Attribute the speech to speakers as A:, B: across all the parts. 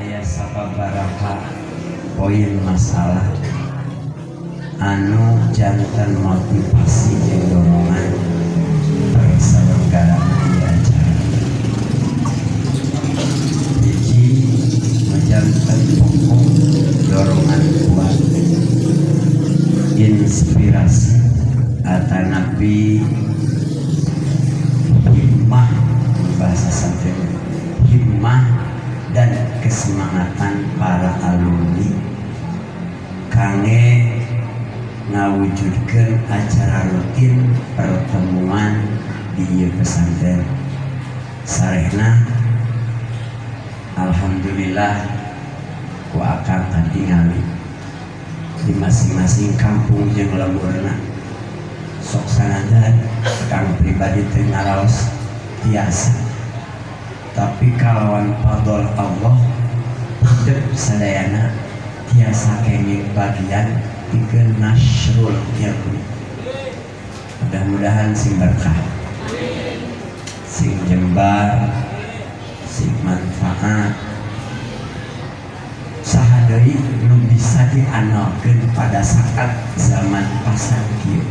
A: Aya sababaraha poin masalah anu janten motivasi jeung dorongan terselenggara di acara. Hiji, janten pokok dorongan kuat, inspirasi atanapi himmah, bahasa santri himmah, dan kesemangatan para alumni kangge ngawujudkeun acara rutin pertemuan di ieu pesantren. Sarehna alhamdulillah ku akang katingali di masing-masing kampung jeung lemburna. Sok sanajan kang pribadi teu ngaraos tiasa, tapi kalawan fadl Allah hidup sadayana tiasa kenging bagian pikeun nasyrul ilmi. Mudah-mudahan sing berkah, sing jembar, sing manfaat. Saha deui nu bisa diandalkeun pada saat zaman pasar kieu,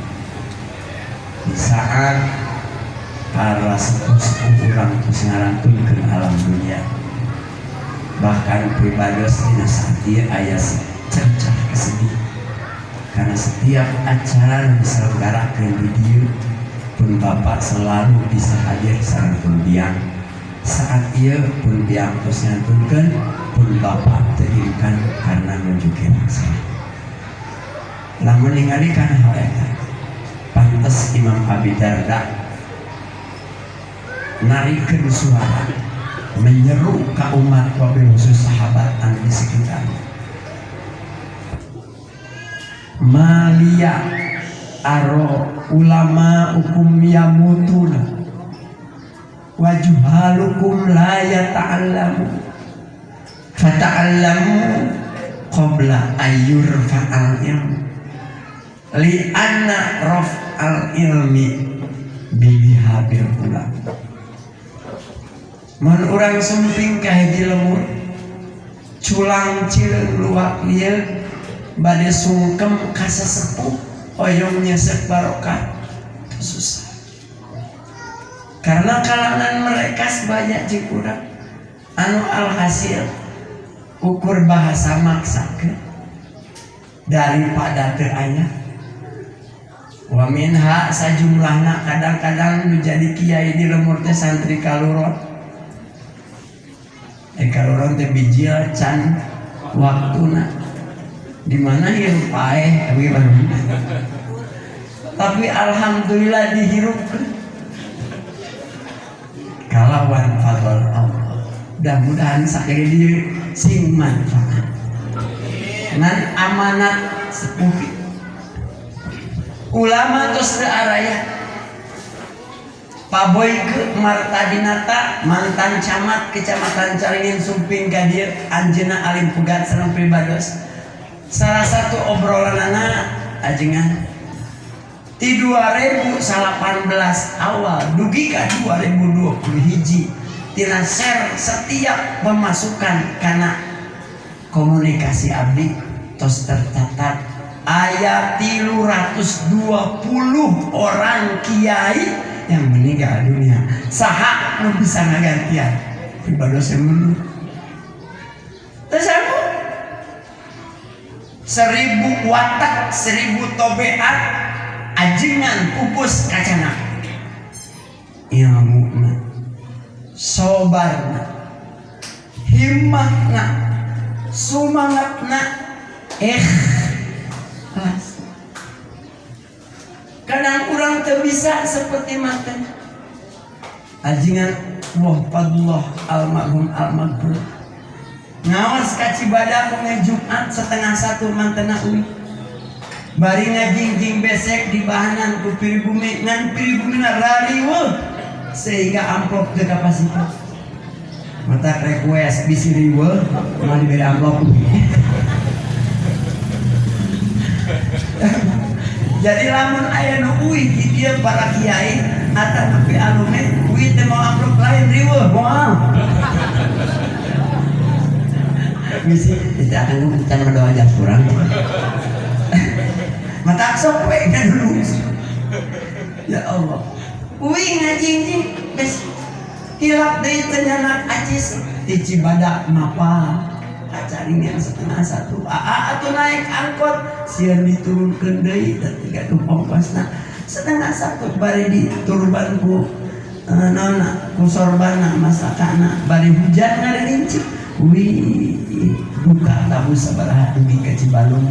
A: di saat para sepuh-sepuh urang tos ngarantunkeun alam dunia? Bahkan pribados dina saat ieu aya cercah kesedih karena setiap acara nu diselenggarakeun di dieu pun bapak selalu bisa hadir sareng pun biang. Saat ieu pun biang tos ngantunkeun, pun bapak teu imkan karena nuju kirang. Lamun ningali kana hal eta, pantes Imam Abi Darda narikeun suara menyeru ke umat, wabil khusus sahabat anu di sekitarnya, "Maliya aro ulama ukum yamutuna wa juhalukum la yata'allamu, fata'allamu qabla ayyur fa'al ilmu, li anna raf'al ilmi bihabil ulama." Mun urang sumping ka hiji lemur, culang cileung luak lieu bade sungkem ka sesepuh hoyong nyesep barokah, susah karena kalangan mereka sebanyak jeung urang anu alhasil ukur bahasa maksakeun daripada teu aya. Wa minha sajumlahna kadang-kadang nu jadi kiai di lemur teh santri kaluron. Eh, kaluron teh bijil can waktuna di mana hirup paeh abi. Tapi alhamdulillah dihirupkeun kalawan fadl Allah. Mudah-mudahan sakali dieu sing manfaat ngan amanat sepuh ulama tos teu araya. Pak Boyke Martadinata, mantan camat Kecamatan Caringin, sumping ka dieu. Anjeunna alim pegat sareng pribados. Salah satu obrolanana ajengan di 2018 awal dugi ka 2020 hiji, tina share setiap pemasukan karena komunikasi abdi tos tercatat aya 320 orang kiai yang meninggal dunia. Saha nu bisa ngagantian? Pribados yang mundur. Terus aku 1.000 watak, 1.000 tobeat ajengan pupus kacana ilmuna, sobarna, himmahna, sumangatna, ikhlas. Kadang kurang teu bisa seperti mantan ajengan. Wah, fadlullah almarhum almaghfur ngawas ka Cibadak Jumat 12.30, mantena uih bari ngajingjing besek di bahanan ku pribumi, ngan pribumi rariweuh sehingga amplop teu kapasitas. Mata request bisi riweuh mau diberi amplop. Jadi lamun aya nu uih di dieu, para kiai atau tapi alumni, uih teh mau amplop, lain riweuh, moal. Bisi tidak akan can doa jas kurang. Mata sok we dulu. Ya Allah. Uing ngajingjing geus hilap deui teu nyanak acis di Cibadak mapa. Kacaringan 12:30. Aa atuh naik angkot sieun diturunkeun deui da tiga du ongkosna. 12:30 bari diturban ku naonna ku sorbana masakana bari hujan ngarincik. Wih, buka tabu sabaraha dugi ka Cibalung.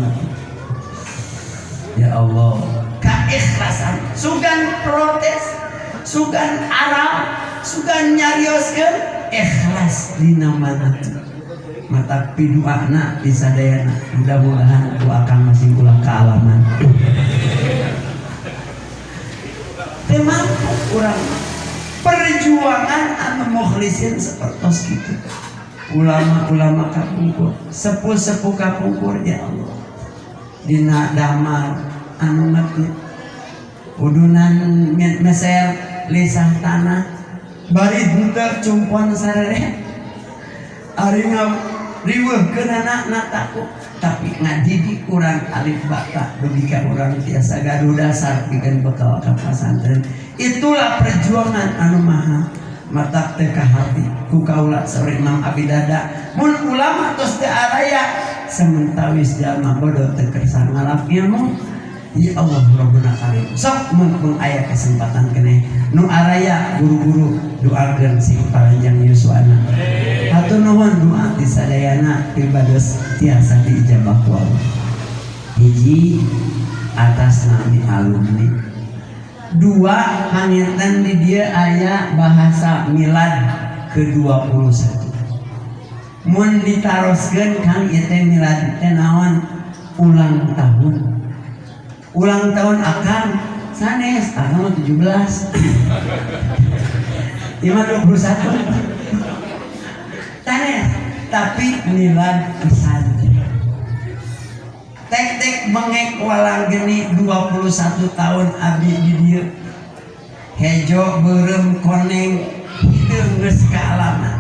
A: Ya Allah, keikhlasan, sugan protes, sugan aral, sugan nyarioskeun ikhlas dina mana tuh. Mata piduana disadayana, mudah-mudahan ku akang masing ulah kaalaman. Teu mampu urang perjuangan anu mukhlisin sapertos kitu. Ulama-ulama kapungkur, sepuh-sepuh kapungkur ya Allah. Dina damar anu ngetut udunan meser lisah tanah bari henteu cumpon sarere ari ngariweuhkeun anakna takut tapi ngadidik urang alif bata dugi ka urang tiasa gaduh dasar pikeun bekal ka pasantren. Itulah perjuangan anu maha matak teh ka hati ku kaula saur Imam Abi Dada mun ulama tos teu araya sementawis jalma bodoh teu kersa ngalap ilmu. Ya Allah Rabbuna Karim sok mun aya kesempatan keneh nu araya guru-guru doakeun sing paranjang yuswana. Hatur nuhun doa ti sadayana pribados tiasa diijabah ku Allah. Hiji atas nami alumni, dua panginten di dia aya bahasa milad ke-21. Mun ditaroskeun Kang ieu teh milad teh naon? Ulang tahun. Ulang tahun akang sanes, akang mah 17. Ieu mah 21. Sanes, tapi milad pesantren. Tek-tek bengek walang geni 21 tahun abdi di dieu. Hejo beureum koneng hideung geus kaalaman.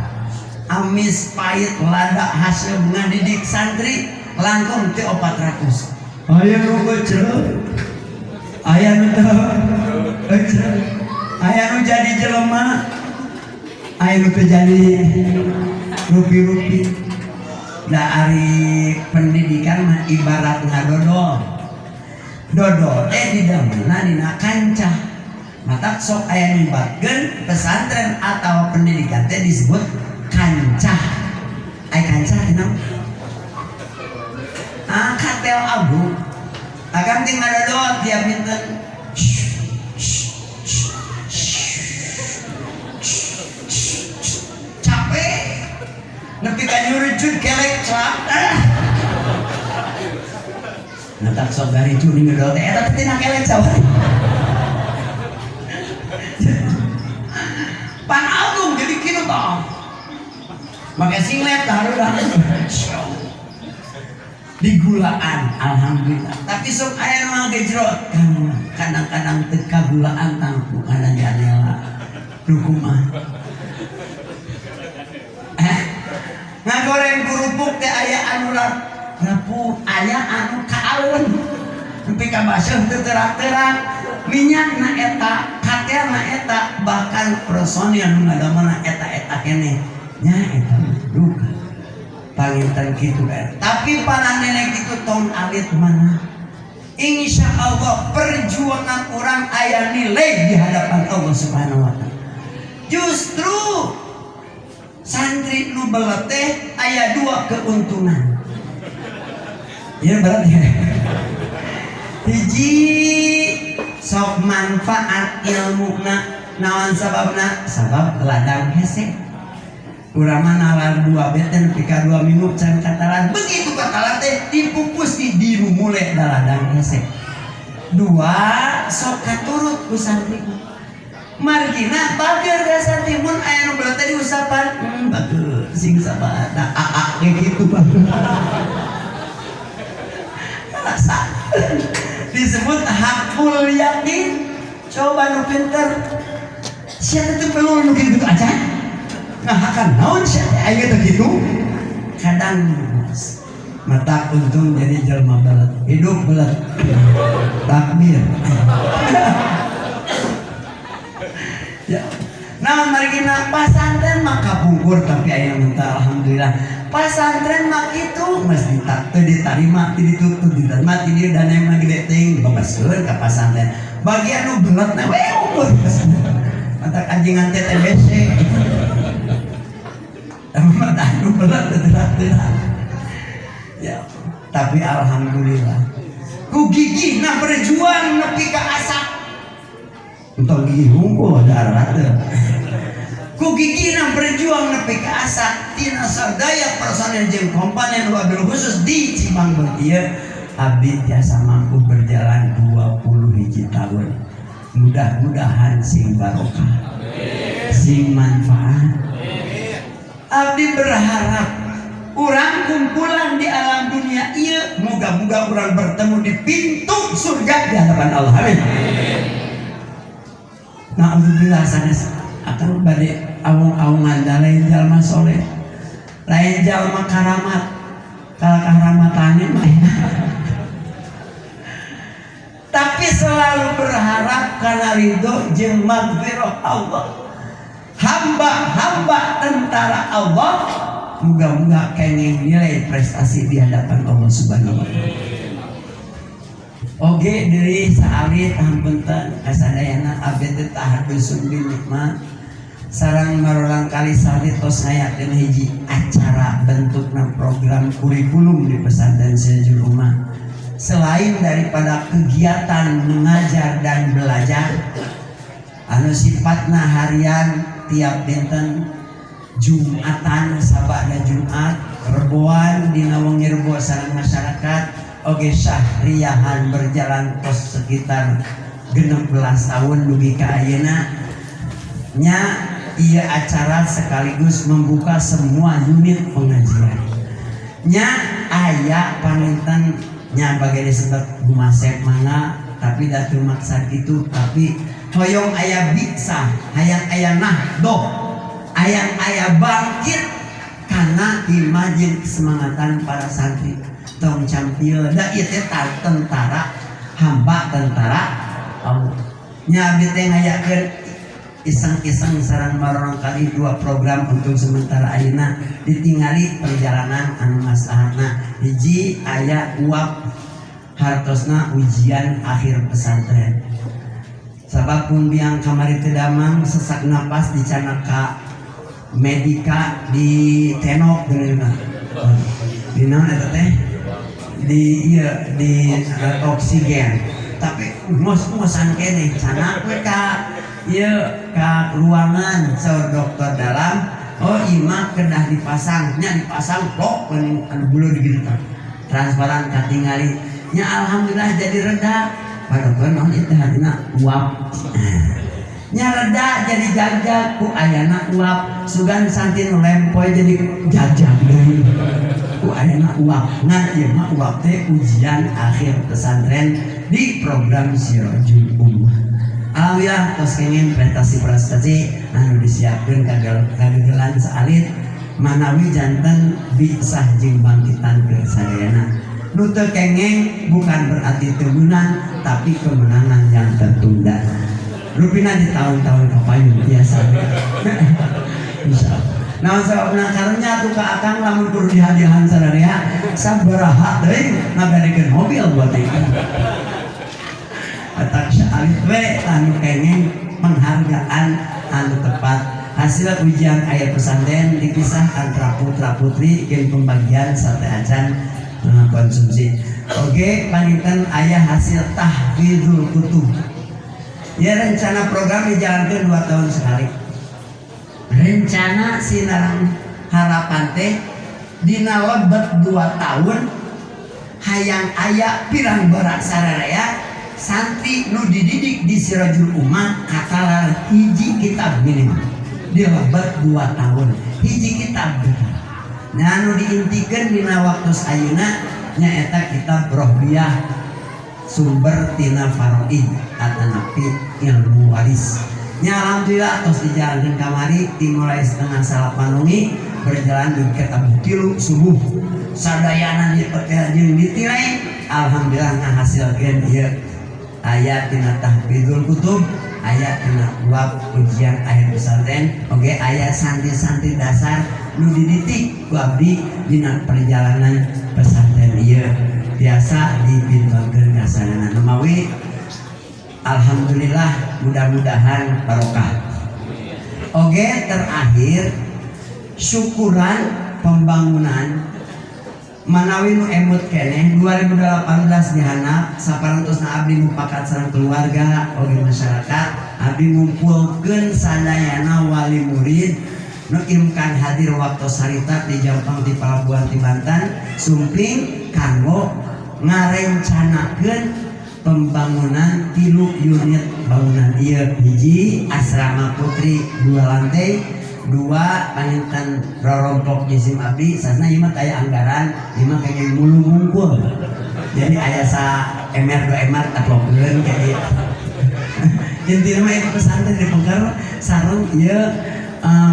A: Amis pahit lada haseum ngadidik santri langkung teu 400. Aya nu gecreu, aya nu teu gecreu, aya nu jadi jelema, aya nu teu jadi rupi-rupi. Da ari pendidikan mah ibarat ngadodol. Dodol teh didamena dina kancah. Matak sok aya nyebatkeun pesantren atau pendidikan teh disebut kancah. Aya kancah teh naon? Ah, katel abu. Akang teh ngadodol tiap dinten. Capek. Nepi ka nyurucut kelek celak. Ngetak sok garicu ning ngedol teh eta teh tina kelek sawah. Pan agung jadi kitu tah. Make singlet tah hareudang. Digulaan alhamdulillah. Tapi sok aya nu ngagejrot kadang-kadang teu kagulaan tangtu kana janela. Nu kumaha? Ngagoreng kerupuk teh aya anu rapuh, aya anu kaalun. Nepi ka baseuh teu terang-terang. Minyakna eta, katelna eta, bahkan personil nu ngadamelna eta-eta keneh. Nya eta duka. Panginten kitu kan. Tapi para nenek itu tong alit mana. Insya Allah perjuangan orang aya nilai di hadapan Allah Subhanahu wa Ta'ala. Justru santri nu belet teh aya dua keuntungan. Ya berat ya. Hiji sok manfaat ilmuna naon sababna? Sabab ladang hese. Urang mah nalar dua beten pika 2 minggu can katalan. Begitu katalan teh dipupus di dirumule da ladang hese. Dua sok katurut ku santri. Margina bager ka santri mun aya nu belet teh diusapan, bager sing sabar da aa ge kitu bager. Rasa disebut hakul yakin. Coba nu pinter sia teh perlu nu kitu aja. Ngahakan naon sia teh aya teh kitu. Kadang Kan mata untung jadi jelma belet, hidup belet. Takbir. Ya. Nah, marigina pasantren mah kapungkur tapi aya minta alhamdulillah. Pasantren mah kitu geus teu ditarima, teu ditutup, diterima ti dieu dana mah gede teuing dibebaskeun ka pasantren. Bagian nu beletna we unggul pasantren. Mata kanjingan teh TBC. Mata nu belet teu. Ya, tapi alhamdulillah. Ku gigihna berjuang nepi ka asak. Entong gigih hungkul ada teu. Ku gigihna berjuang nepi ka asak tina sadaya personel jeung komponen wabil khusus di Cibangbeung ieu abdi tiasa mampu berjalan 20 hiji tahun. Mudah-mudahan sing barokah, sing manfaat. Abdi berharap urang kumpulan di alam dunia ieu moga-moga urang bertemu di pintu surga di hadapan Allah. Amin. Na'udzubillah sanes akan bade awung-awungan da lain jalma soleh, lain jalma karamat. Kalau karamatane mah tapi selalu berharap karena ridho jeung magfirah Allah. Hamba-hamba tentara Allah moga-moga kenging nilai prestasi di hadapan Allah Subhanahu wa taala. Oge diri saalit hampunten kasadayana abdi teh tahadusun bin nikmat sareng marolang kali saalit tos ngayakeun hiji acara bentukna program kurikulum di pesantren Sirajul Ummah. Selain daripada kegiatan mengajar dan belajar anu sifatna harian tiap dinten Jumatan sabada Jumat Reboan dina wengi Rebo sareng masyarakat oge syahriyahan berjalan tos sekitar 16 tahun dugi ka ayeuna nya ieu acara sekaligus membuka semua unit pengajian nya aya panginten nya bagai disebut gumasep mangga tapi da teu maksa kitu tapi hoyong aya bisa hayang aya nahdoh hayang aya bangkit karena imah jeung kesemangatan para santri tong campil da ieu teh tentara hamba tentara Allah nya abdi teh ngayakeun iseng-iseng sareng marorong kali dua program untuk sementara ayeuna ditingali perjalanan anu maslahatna hiji aya uap hartosna ujian akhir pesantren sabab pun biang kamari teu damang sesak napas dicanak ka medika di tenok geuning di naon eta teh di ieu di oksigen tapi ngos-ngosan keneh canak we ka ieu ka ruangan saur dokter dalam oh imah kedah dipasang nya dipasang plok geuning anu bulu digitu transparan katingali nya alhamdulillah jadi reda Pak dokter naon ieu teh hartina uap nya reda jadi jagjag ku ayana uap sugan santi nu lempoy jadi jagjag deui ku ayana uap ngan ieu mah uap teh ujian akhir pesantren di program Sirajul Ummah. Alhamdulillah tos kenging prestasi-prestasi anu disiapkeun kagegelan saalit manawi janten bisa jeung bangkitan ke sadayana. Nu teu kengeng bukan berarti teu meunang tapi kemenangan yang tertunda. Rupina di tahun-tahun kapayun biasa. Insyaallah. Nah, sababna karunya atuh ka akang lamun kudu dihadiahan sadaya sabaraha teuing ngagadekeun mobil buat ieu. Atak saalit we anu kengeng penghargaan anu tepat. Hasil ujian akhir pesantren dipisah antara putra putri jeung pembagian sate acan konsumsi. Oke, panginten aya hasil tahfidzul kutub. Ya rencana program dijalankan 2 tahun sekali. Rencana sinarang harapan teh dina lebet 2 tahun hayang aya pirang berak sararea santri nu dididik di Sirajul Ummah katalar hiji kitab minimal di lebet 2 tahun hiji kitab. Nah nu diintikeun dina waktu ayeuna nyaeta kitab Rohbiyah sumber tina faraid atanapi ilmu waris. Nya alhamdulillah tos dijalankeun kamari dimulai 7:30 wengi berjalan di tabuh 3 subuh sadayana dipekel jeung ditilai alhamdulillah ngahasilkeun ieu aya tina tahfidzul kutub aya tina bab ujian akhir pesantren oge aya santri-santri dasar nu dididik ku abdi dina perjalanan pesantren ieu biasa dipintonkeun ka sadayana mawi alhamdulillah mudah-mudahan barokah. Oge terakhir syukuran pembangunan manawi nu emut keneh 2018 dihandap saparantosna abdi mupakat sareng keluarga oge masyarakat abdi ngumpulkeun sadayana wali murid nu imkan hadir waktu sarita di Jampang di Pelabuhan di Banten sumping kanggo ngarencanakeun pembangunan 3 unit bangunan ieu hiji asrama putri 2 lantai 2 panginten rorompok jisim abdi sasna ieu mah aya anggaran ieu mah kayaknya mulu mungkul jadi aya sa MR 2 MR taplokeun kayak intina mah itu pesantren di pengker sareng ieu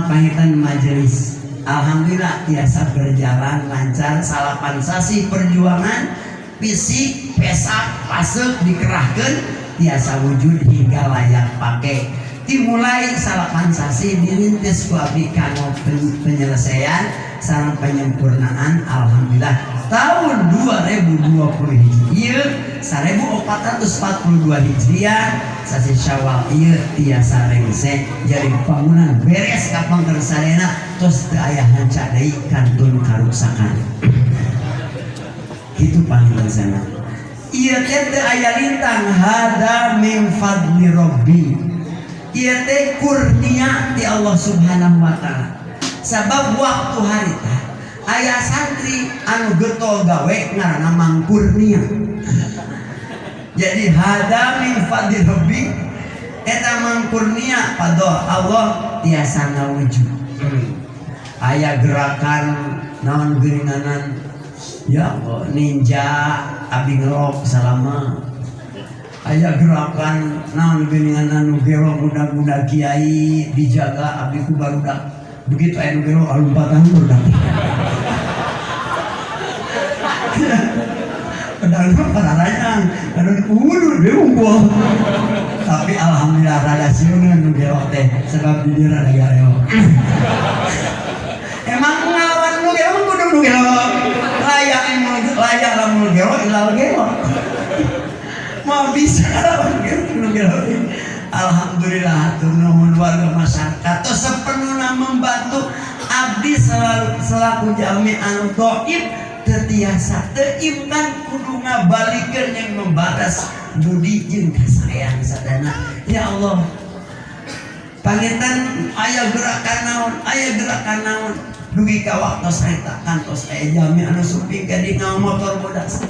A: panginten majelis alhamdulillah tiasa berjalan lancar salapan sasih perjuangan fisik pesak pasek dikerahkan tiasa wujud hingga layak pakai dimulai salapan sasih dirintis ku abdi kanggo penyelesaian sareng penyempurnaan alhamdulillah tahun 2020 hiji ieu 1442 Hijriah sasih Syawal ieu tiasa rengse jadi bangunan beres ka pangker sadayana tos teu aya hanca deui kantun karuksakan itu panggilan sana ieu teh teu aya lintang hada min fadli rabbi ieu teh kurnia ti Allah Subhanahu wa taala sabab waktu harita aya santri anu getol gawe ngaranna Mang Kurnia jadi hada min fadli rabbi eta Mang Kurnia fadl Allah tiasa ngawujud aya gerakan naon geuninganan ya Allah ninja abdi ngelok salama aya gerakan naon geuningan anu gero muda-muda kiai dijaga abdi ku barudak begitu aya nu gero lompatan barudak padahal pararayang anu kudu deui unggul tapi alhamdulillah rada sieuneun nu gero teh sebab di dieu rada gareo emang ngalawan nu gero kudu nu gero layak layak lamun gero ilal gero mau bisa lawan gero nu gero alhamdulillah hatur nuhun warga masyarakat tos sepenuhna membantu abdi selalu selaku jalmi anu dhaif teu tiasa teu imkan kudu ngabalikeun yang membalas budi jeung kasayang sadana ya Allah panginten aya gerakan naon aya gerakan naon dugi ka waktos harita kantos aya jalmi anu sumping ka di motor bodas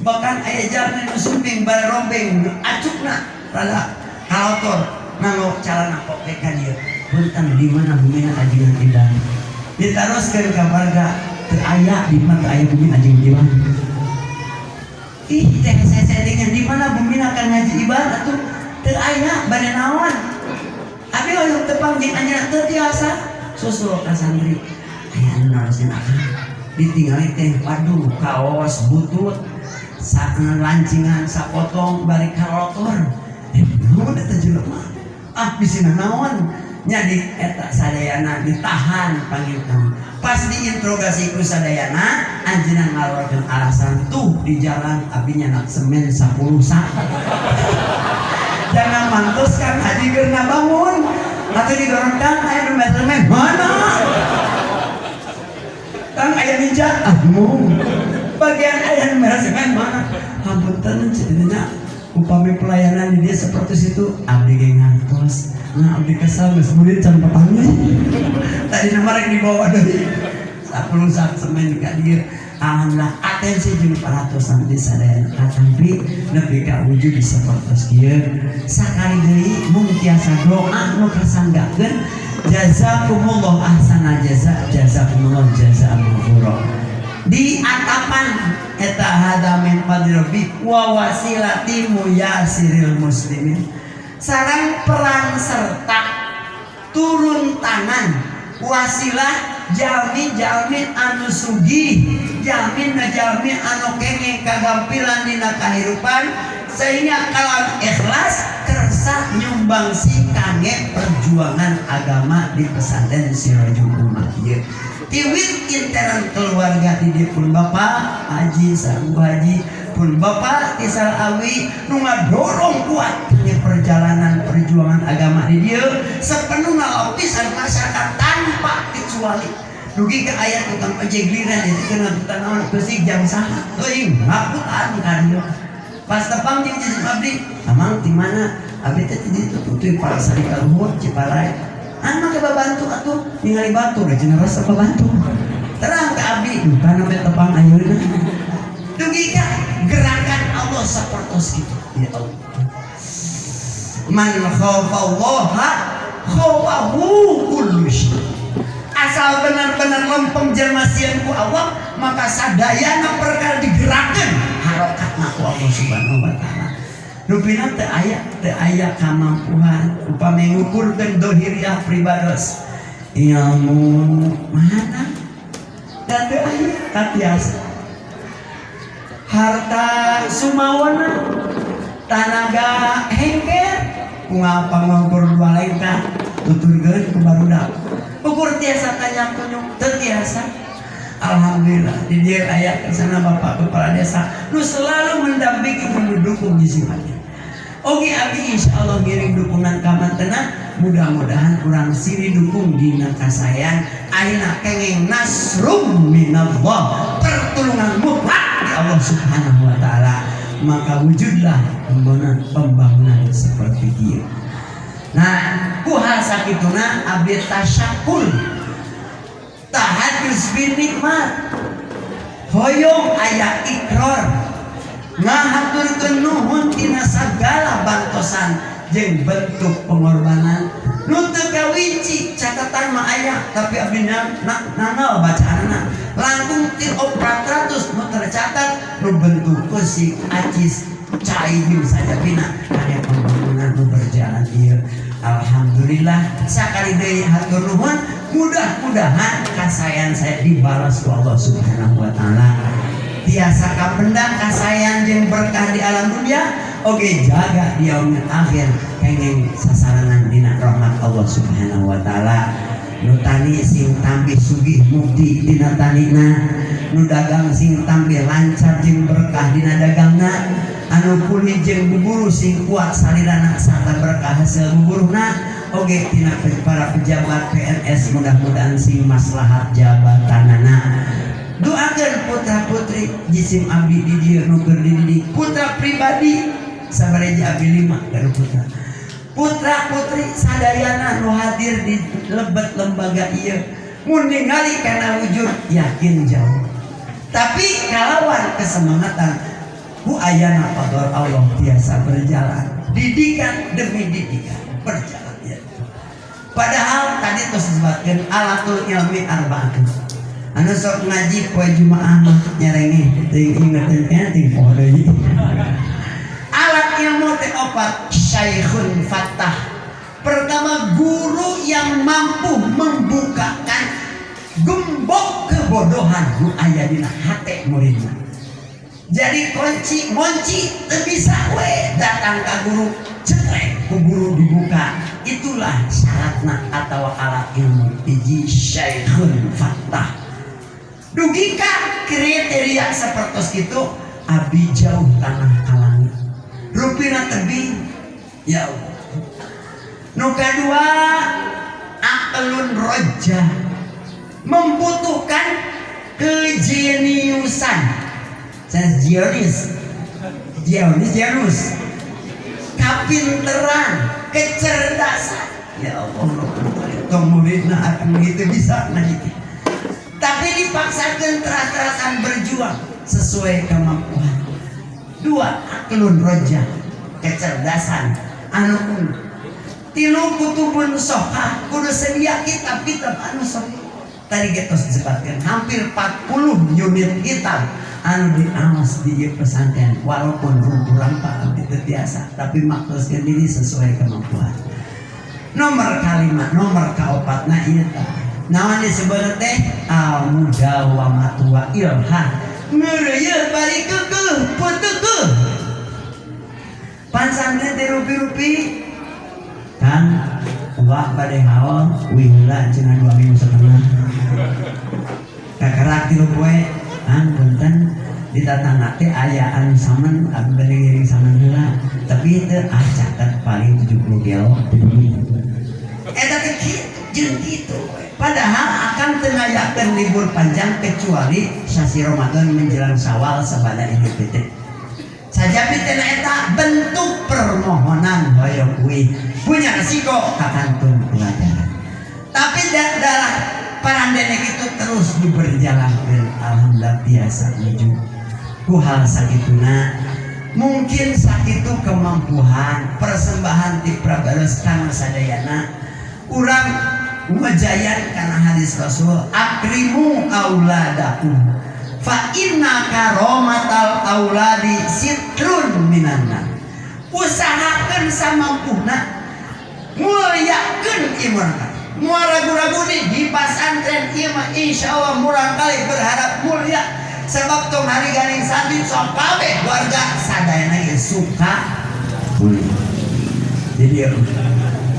A: bahkan aya jalmi anu sumping bari rombeng acukna rada kalotor nganggo calana poke ka dieu punten di mana bumina ajengan idan ditaroskeun ka warga teu aya di mana teu aya bumi ajengan iban ih teh saya dengan di mana bumina kan ngaji iban atuh teu aya bade naon abi hoyong tepang jeung anjeunna teu tiasa susul ka santri aya anu narosin akang ditinggali teh waduh kaos butut sakna lancingan sapotong bari kalotor naon eta jelema ah bisina naon nya di eta sadayana ditahan panginten pas diinterogasi ku sadayana anjeunna ngaluarkeun alasan tuh di jalan abi nyanak semen 10 sak jangan mantos kan haji keur ngabangun atuh didorong kang aya nu semen mana kang aya ninja ah mung bagian aya nu semen mana hapunten cenah upami pelayanan di dia seperti itu abdi ge ngantos nah abdi kesal geus murid can papanggih tadi nama rek dibawa deui 10 sak semen ka dieu alhamdulillah atensi jeung paratosan di sadayana katampi nepi ka wujud sapertos kieu sakali deui mung tiasa doa nu kasanggakeun jazakumullah ahsana jaza jazakumullah jazaan maghfura di atapan eta hada min fadli rabbi wa wasilati muyasiril muslimin sareng peran serta turun tangan wasilah Jalmi-jalmi anu sugih, jalmi na jalmi anu kenging kagampilan dina kahirupan, sehingga kalau ikhlas kersa nyumbang si kangge perjuangan agama di pesantren Sirajul Ummah ieu. Tiwit intern keluarga di dieu, pun Bapak Haji sareng Bu Haji, pun Bapak Tisal Awi nu ngadorong kuat kangge perjalanan perjuangan agama di dieu, sepenuhna lapisan masyarakat tanpa kecuali, dugi ke aya tukang ojek liran itu kena tukang naon besi jam saha teuing ngakutan ka dieu. Pas tepang jeung jisim abdi, "Amang di mana?" "Abdi teh di ditu tuh, para sari kaluhur Ciparai." "Anu make babantu atuh, ningali batur cenah, rasa babantu." Terang ke abdi duka sampai tepang ayeuna. Dugi ka gerakan Allah sapertos kitu. Ya Allah, man khafallaha khafahu kullu syai. Asal benar-benar lempeng jelma sieun ku Allah, maka sadayana perkara digerakkan harokatna ku Allah Subhanahu wa Taala. Rupina teu aya, teu aya kamampuan upami ngukurkeun dohiriah pribados ilmu mana dan teu aya katiasa harta sumawana, tanaga hengker unggal pangukur dua lengkah tuturkeun ku barudak, ukur tiasa tanya tunjuk teu tiasa. Alhamdulillah di dieu aya kesana Bapak Kepala Desa nu selalu mendampingi, mendukung jisimnya. Oke, abdi insya Allah ngiring dukungan kamantena, mudah-mudahan kurang siri dukung dina kasayan ayeuna kenging nasrum minallah, pertolongan mutlak di Allah Subhanahu wa Taala, maka wujudlah pembangunan pembangunan seperti dia. Nah, ku hal sakituna abdi tasyakul, tahadus bin nikmat, hoyong aya ikrar ngahaturkeun nuhun tina sagala bantosan jeung bentuk pengorbanan nu teu kawinci. Catatan mah aya, tapi abdi nanggal bacaanna langkung ti 400 nu tercatat, nu bentuk besi, acis, cai jeung sajabina karya pembangunan nu berjalan ieu. Alhamdulillah, sakali deui hatur nuhun. Mudah-mudahan kasayan saya dibalas ku Allah Subhanahu wa Taala, tiasa kapenda kasayan jeung berkah di alam dunia, oge jaga di yaumil akhir kenging sasarangan dina rahmat Allah Subhanahu wa Taala. Nu tani sing tambih sugih mukti dina tanina, nu dagang sing tambih lancar jeung berkah dina dagangna, anu kuli jeung buburu sing kuat salirana sarta berkah hasil buburuhna. Oge tina para pejabat PNS, mudah-mudahan sing maslahat jabatanana. Doakan putra putri jisim abdi di dieu nu keur dididik, putra pribadi sabareja abdi lima gaduh putra. Putra putri sadayana nu hadir di lebet lembaga ieu, mun ningali kana wujud yakin jauh, tapi kalawan kesemangatan ku ayana qadar Allah biasa berjalan, didikan demi didikan berjalan ya. Padahal tadi terus disebutkan alatul ilmi arba'atun. Anu sok ngaji poe Jumaah mah nyerenge teuing, ingetin teh teuing poho deui. Alat ilmu teh opat. Syaikhun fattah, pertama guru yang mampu membukakan gembok kebodohan nu aya dina hate muridna. Jadi kunci ngunci teu bisa we, datang ke guru, cetrek, ku guru dibuka. Itulah syaratna atau alat ilmu hiji, syaikhun fattah. Dugi ka kriteria seperti itu abdi jauh tanah ka langit rupina tebing, ya Allah. Nu kadua, aklun roja, membutuhkan kejeniusan. Saya genius, genius, genius, kapinteran, kecerdasan. Ya Allah, tong muridna akan begitu bisa ngaji, tapi dipaksakan teras-terasan berjuang sesuai kemampuan. Dua, aklun roja, kecerdasan anu unggul. Tilu, kutubun sohah, kudu sedia kitab-kitab anu sohah. Tadi kita disebutkan hampir 40 unit kitab anu diawas di ieu pesantren, walaupun rumpulan Pak abdi teu biasa, tapi maksudnya diri sesuai kemampuan. Nomor kalima, nomor kaopatna ieu tah. Naon disebut teh al mudawamatu wa ilhah. Ngeureuyeuh bari keukeuh peuteukeuh. Pan santri teh rupi-rupi kan uak bade haol wih heula cenah 2 minggu setengah. Kakarak 3 poe kan punten di tatangga teh aya anu samen abdi bade ngiring samen heula tapi teu ah caket paling 70 kilo. Eta teh kitu jeung kitu. Padahal akan teu ngayakeun libur panjang kecuali sasi Ramadan menjelang Syawal sabada Idul Fitri. Sajapi teh eta bentuk permohonan hoyong kuwi punya resiko kakantun pelajaran. Tapi darah parandene itu terus diberjalankan, alhamdulillah biasa menuju ku hal sakituna. Mungkin sakitu kemampuan persembahan di Prabarus kang sadayana urang ngejayan kana hadis Rasul akrimu auladakum fa inna karomatal auladi sitrun minanna. Usahakeun samampuna mulyakeun ieu murangkalih. Moal ragu-ragu nih di pasantren ieu mah insyaallah murangkalih berharap mulia sebab tong hari garing santri sok kabeh warga sadayana ge suka mulia. Jadi ya,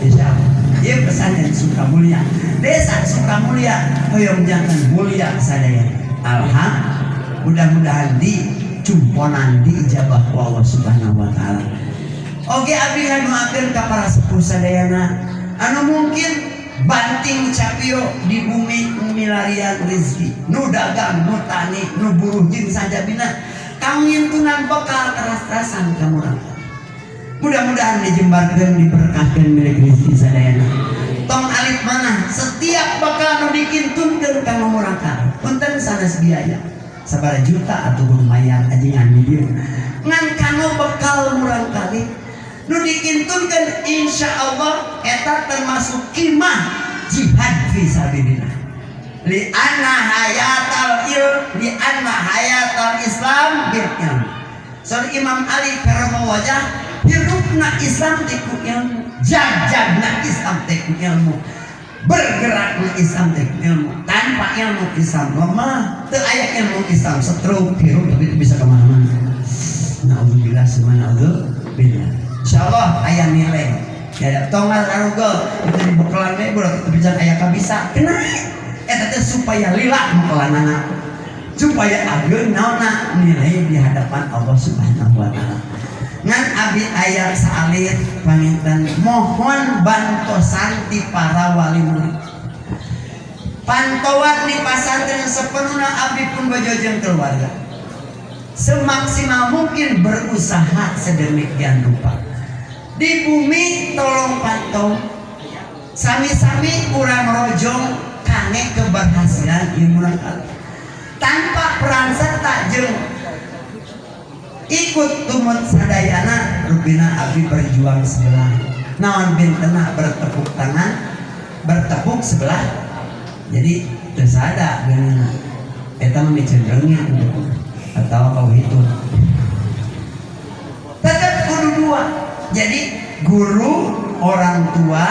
A: insyaallah ieu pesantren suka mulia, desa suka mulia, hoyong jangan mulia sadayana. Alhamdulillah, mudah-mudahan di cumponan diijabah ku Allah Subhanahu wa taala. Oke abdi ngadoakeun ka para sepuh sadayana anu mungkin banting capio di bumi milarian rezeki, nu dagang, nu tani, nu buruh jeung sajabina kang ngintunan bekal teras-terasan ka murang. Mudah-mudahan dijembarkeun diberkahkeun milik rezeki sadayana. Tong alit mana setiap bekal nu dikintunkeun ka murangkalih punten sanes biaya sabaraha juta atau lumayan ajengan di dieu ngan kanggo bekal murangkalih nu dikintunkeun insyaallah eta termasuk kimah jihad fi sabilillah. Li anna hayatal il li anna hayatal Islam bil ilm. So Imam Ali karama wajah hirupna Islam teh ku ilmu, jagjagna Islam teh ku ilmu, bergerakna Islam teh ku ilmu. Tanpa ilmu Islam lemah, teu aya ilmu Islam stroke hirup tapi teu bisa kemana-mana. Naudzubillah summa naudzubillah. Insyaallah aya nilai. Ya tong ngarugel itu di bekalan we budak teu bisa aya kabisa. Kena eta teh supaya lila bekelanana. Supaya ageung naonna nilai di hadapan Allah Subhanahu wa taala. Ngan abdi aya saalit panginten mohon bantosan ti para wali murid. Pantauan di pasantren sepenuhnya abdi pun bojo jeung keluarga. Semaksimal mungkin berusaha sedemikian rupa. Di bumi tolong pantau sami-sami urang rojong kangge keberhasilan ieu murangkalih. Tanpa peran serta jeung ikut tumut sadayana rupina abdi berjuang sebelah. Naon bintena bertepuk tangan, bertepuk sebelah. Jadi teu sada geunana. Eta mah miceun reungit atau kau hitung. Tetap kudu dua. Jadi guru, orang tua,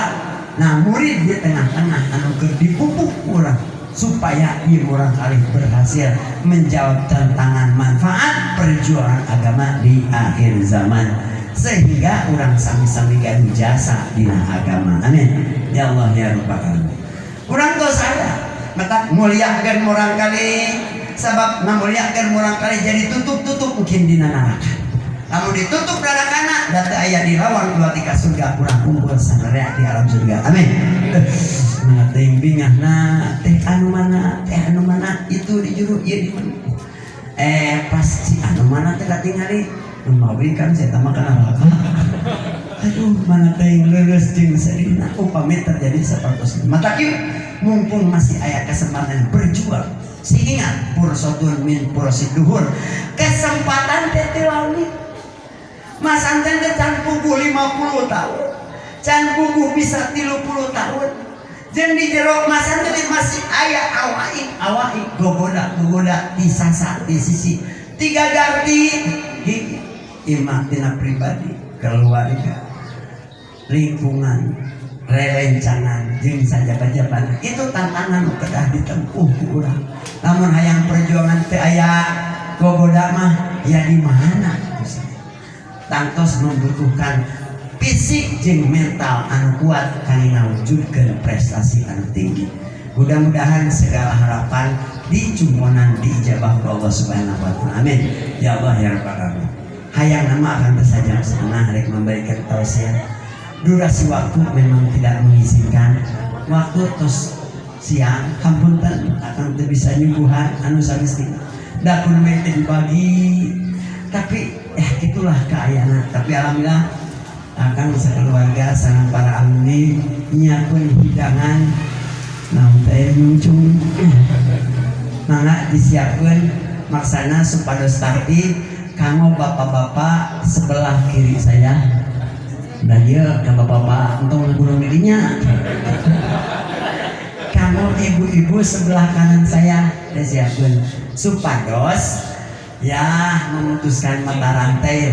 A: nah murid di tengah-tengah anu keur dipupuk urang supaya ieu murangkalih berhasil menjawab tantangan manfaat perjuangan agama di akhir zaman sehingga urang sami-sami gaduh jasa dina agama. Amin. Ya Allah ya Rabbal alamin. Urang tos aya matak muliakeun murangkalih sabab ngamuliakeun murangkalih jadi tutup-tutup mungkin dina neraka. Lamun ditutup nerakana da teu aya di lawang keluar tika surga kurang kumpul sanarea di alam surga. Amin. Mana teh bingahna teh anu mana teh anu mana itu di juru ieu di mana. Pas si anu mana teh katingali nu mawi kan saya mah kana neraka. Aduh mana teh leureus jeung sedihna upami terjadi sapertos ini. Mata kieu mumpung masih aya kesempatan berjuang. Si ingat pursotun min pursid duhur. Kesempatan teh teu launi. Mas Anten teh can puguh 50 tahun. Can puguh bisa 30 tahun. Jeung di jero Mas Anten masih aya awaik awaik gogoda gogoda di sasa di sisi tiga garti gigi imah tina pribadi keluarga lingkungan Rerencangan jeung sajaba-jabana itu tantangan nu kedah ditempuh ku urang. Lamun hayang perjuangan teu aya gogoda mah ya di mana? Tangtos membutuhkan fisik jeung mental anu kuat kanggo ngawujudkeun prestasi anu tinggi. Mudah-mudahan segala harapan dicumponan, diijabah ku Allah Subhanahu wa Taala. Amin. Ya Allah ya Rabbal alamin. Hayang nama akan bersajam setengah rek memberikan tausiah. Durasi waktu memang tidak mengizinkan. Waktu tos siang, hapunten akan teu bisa nyuguhan anu samestina. Da kudu teh dibagi. Tapi gitulah kaayana. Tapi alhamdulillah akan sekeluarga sareng para alumni nyiapkeun hidangan naon teh, nyungcung. Mangga disiapkeun, maksana supados tartib kanggo bapak-bapak sebelah kiri saya. Dan ieu ka bapak-bapak entong gunung dirinya. Kanggo ibu-ibu sebelah kanan saya disiapkeun supados ya memutuskan mata rantai.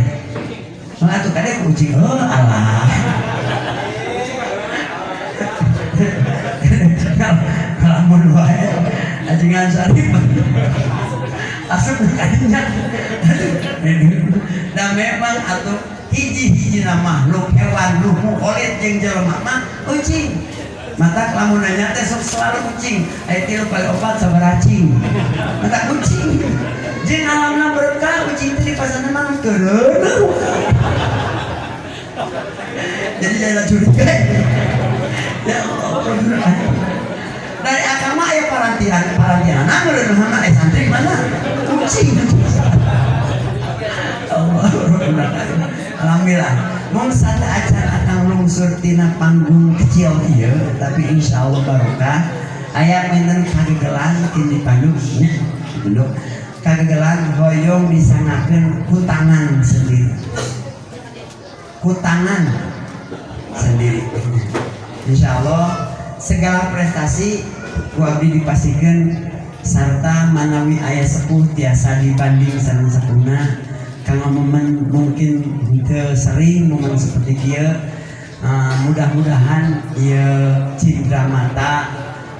A: Oh, atuh kade kucing, oh alah. Lamun wae ajengan sarip asup kadinya. Dan memang atuh hiji-hiji makhluk hewan nu mukolit jeung jelema mah ucing. Mata lamun nanya teh sok selalu kucing. Aya tilu kali opat sabaraha cing. Mata kucing. Jeung alamna berkah, ucing teh di pasarna mah keureuneuh. Jadi jangan curiga. Ya Allah, dari agama aya parantian, parantian meureun mah santri mana? Kucing. Allah. Alhamdulillah. Mung sateuacan akang lungsur tina panggung kecil ieu, tapi insya Allah barokah. Aya menten kagegelan kini dipandu nya, dipandu. Kagegelan hoyong disangakeun ku tangan sendiri. Ku tangan sendiri. Insya Allah segala prestasi ku abdi dipasihkeun sarta manawi aya sepuh tiasa dibanding sareng sepuhna kanggo momen mungkin henteu sering momen seperti kieu. Mudah-mudahan ieu cindera mata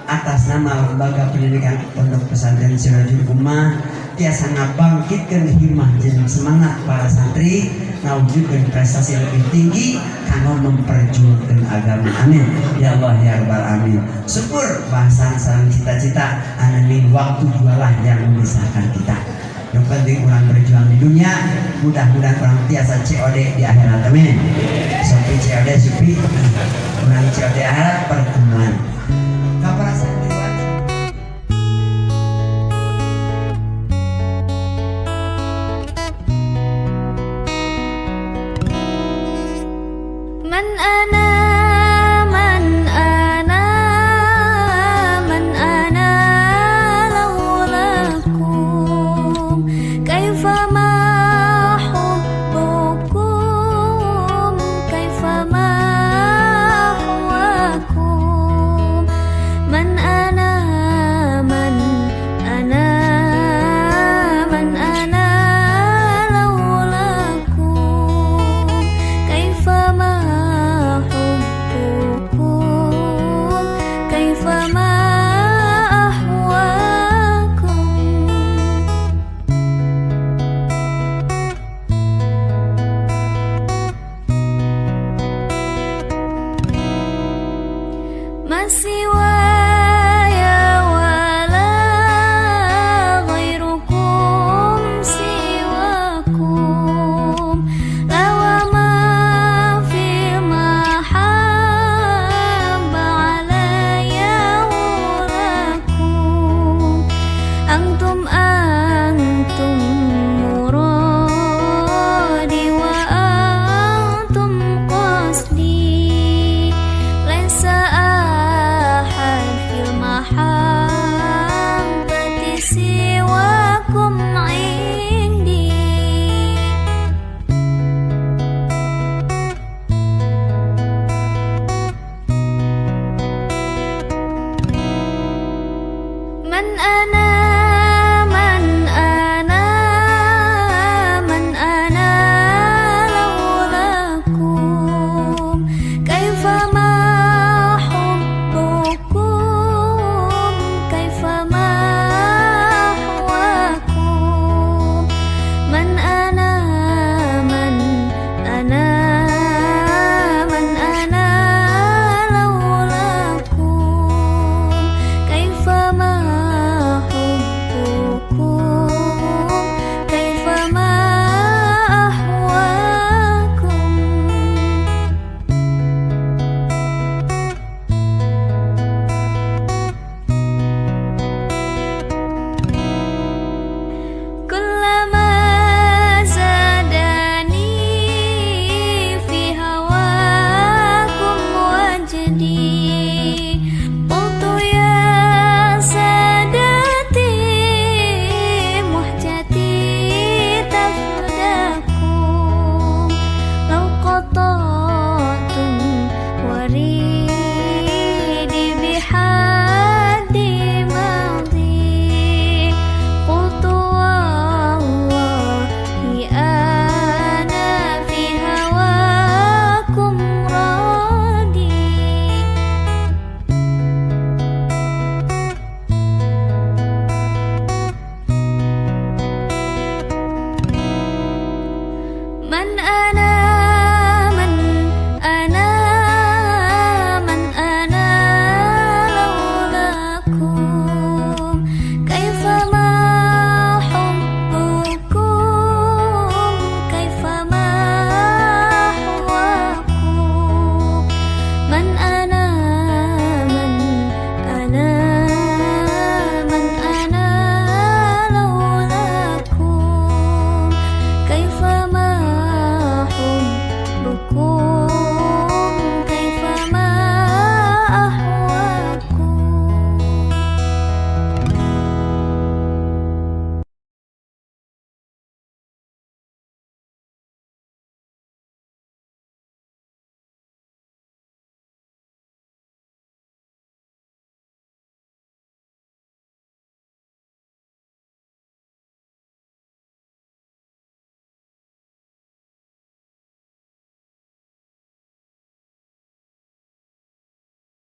A: atas nama Lembaga Pendidikan Pondok Pesantren Sirajul Ummah tiasa ngabangkitkeun himmah jeung semangat para santri ngawujudkeun prestasi lebih tinggi kanggo memperjuangkan agama. Amin. Ya Allah ya Rabbal alamin. Syukur bahasan sareng cita-cita, ananing waktu jualah yang memisahkan kita. Yang penting orang berjuang di dunia, mudah-mudahan orang tiasa COD di akhirat. Amin. Sopi COD, Sopi. Orang COD akhirat pertemuan.